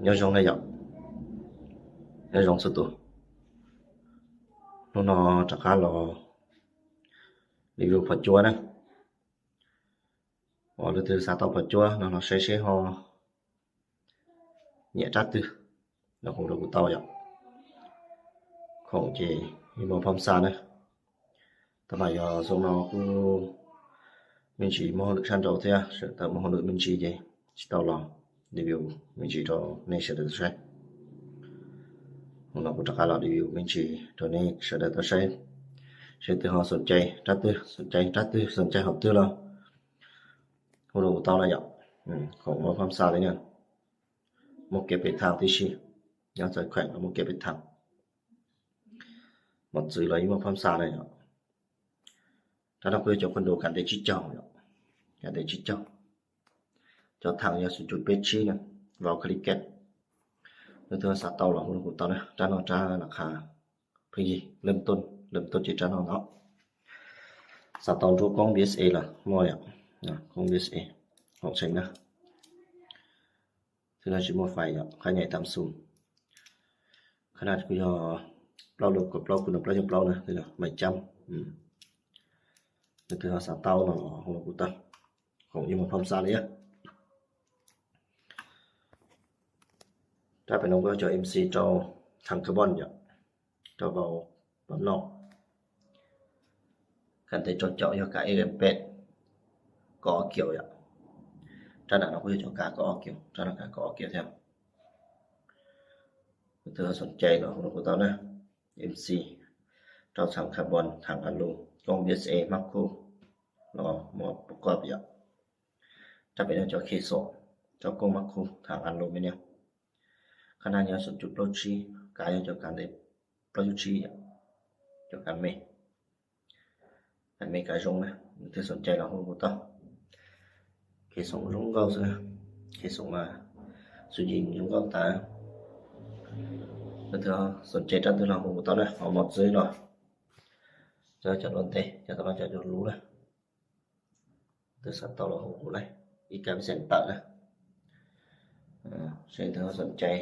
Nyob zoo na yom, nyob zoo txhua tus. Hnub no rov qab los review phom cuab na. Uas leej twg xav tau phom cuab no los saib seb ho nyiam rab twg, no hu rau kuv tau yom. Khoom ces ib muaj phab xa na. Tab mas yog xyoo no kuj me ntsis muaj hauj lwm sab nraud thiab, sawv daws muaj hauj lwm me ntsis ces tsis tau los review me ntsis rau nej sawv daws tau saib. Hnub no kuv rov qab los review me ntsis rau nej sawv daws tau saib. Seb twg ho xoom cai rab twg, xoom cai rab twg, xoom cai hom twg los hu rau kuv tau na yom. Khoom muaj phab xa li na, muaj kev pem thaj tib si, nyob txawv kheem los muaj kev pem thaj. Mos txwv los yeej muaj phab xa na yom. Rab no kuj yog cov khuam nrus kav ntev tsib caug yom, kav ntev tsib caug. Cov thaj yog xoom cuj peb tsib na, vau kha li ket. Leej twg xav tau los hu rau kuv tau na, rab no rab las qha pheej yig, lawm tuj, lawm tuj ces rab no no. Xav tau nruab koob B S A los muaj yom, koob B S A, hoom tseem na. Twb no tsis muaj fais yom, qhab nyais tam xu. Qhab no kuj yog plaub lub kaum plaub, kuv no plaub caug plaub na, twb no mais cam. Leej twg ho xav tau no hu rau kuv tau, khoom yeej muaj phab xa li. Rab pem no kuj yog cov M C rau thaj carbon yom, rau vau pab no. Kav ntev rau caum yog kav M peb, kaum ob kiaus yom. Rab nram no kuj yog cov kav kaum ob kiaus, rab no kav kaum ob kiaus thiab. Leej twg xoom cai los hu rau kuv tau na. M C rau thaj carbon, thaj alu, koob B S A, mab khu los muaj pab koj yom. Rab pem no cov khe xoom, cov koob mab khu, thaj aluminum. Qhab no yog xoom cuj plaub tsib, kav yog cov kav ntev plaub cuj tsib yom, cov kav me, kav me kav zoo na. Leej twg xoom cai los hu kuv tau. Khe xoom zoo nkauj xwb, khe xoom mas xu yim zoo nkauj tas. Leej twg xoom cai rab twg los hu kuv tau na, ho mos txwv los, cov cov dua ntev, cov tau los cov cov lub na. Twg xav tau los hu kuv lauj, ib kab xees tawm na. Seb leej twg xoom cai,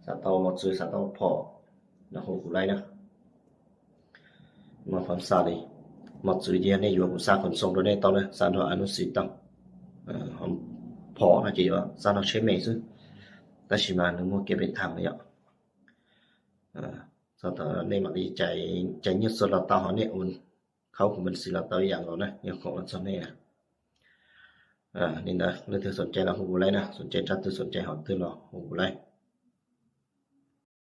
xav tau mos txwv, xav tau phom, los hu kuv lauj na. Muaj phab xa li. Mos txwv ces nej yuav kuv xa khon xoo rau nej tau na, xa nrog anub xis tau. Phom no ces yuav xa nrog tsheb me xwb, tab sis mas nws muaj kev pem thaj yom. Txog thaum nej mam li cais nyiaj txhua los tau, ho nej ua khaub kuv mam li los tau ib yam nkaus na, yog khoom los txog nej na. Li ntawd leej twg xoom cai los hu kuv lauj na, xoom cai rab twg xoom cai hom twg los hu kuv lauj.